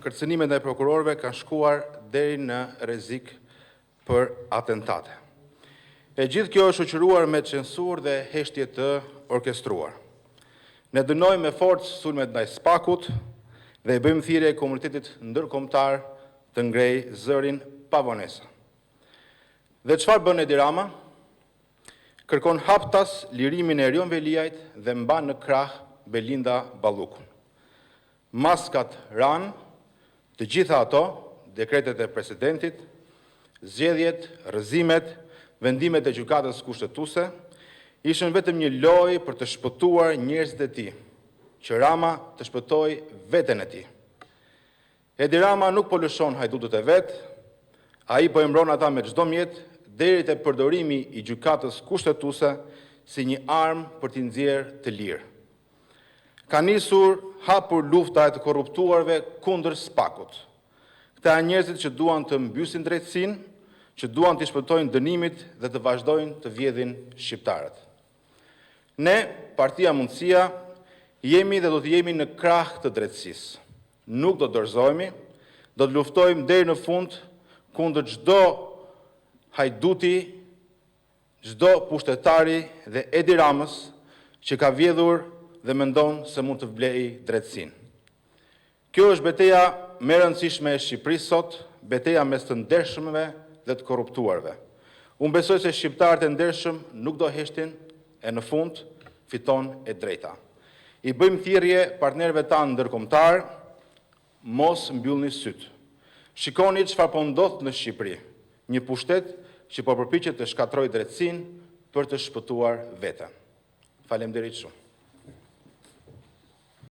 Kërcënimet ndaj prokurorëve kanë shkuar deri në rrezik për atentate. E gjithë kjo është shoqëruar me censurë dhe heshtje të orkestruar. Ne dënojmë me forcë sulmet ndaj SPAK-ut dhe i bëjmë thirrje komunitetit ndërkombëtar të ngrejë zërin pa vonesa. Dhe çfarë bën Edi Rama? Kërkon haptas lirimin e Erion Veliajt dhe mban në krah Belinda Ballukun. Maskat ranë, të gjitha ato, dekretet e presidentit, zgjedhjet, rrëzimet, vendimet e Gjykatës Kushtetuese, ishin vetëm një lojë për të shpëtuar njerëzit e tij, që Rama të shpëtojë veten e tij. Edi Rama nuk po lëshon hajdutët e vet, ai po i mbron ata me çdo mjet, deri te përdorimi i Gjykatës Kushtetuese si një armë për t'i nxjerrë të lirë. Ka nisur hapur lufta e të korruptuarve kundër SPAK-ut. Këta janë njerëzit që duan të mbysin drejtësinë, që duan t'i shpëtojnë dënimit dhe të vazhdojnë të vjedhin shqiptarët. Ne, Partia Mundësia, jemi dhe do të jemi në krah të drejtësisë. Nuk do të dorëzohemi, do të luftojmë deri në fund kundër çdo hajduti, çdo pushtetari dhe Edi Ramës që ka vjedhur dhe mendon se mund të blejë drejtësinë. Kjo është beteja më e rëndësishme e Shqipërisë sot, beteja mes të ndershmëve dhe të korruptuarve. Unë besoj se shqiptarët e ndershëm nuk do heshtin e në fund fiton e drejta. I bëjmë thirrje partnerëve tanë ndërkombëtarë, mos mbyllni sytë. Shikoni çfarë po ndodh në Shqipëri, një pushtet që po përpiqet të shkatërrojë drejtësinë për të shpëtuar veten. Faleminderit shumë!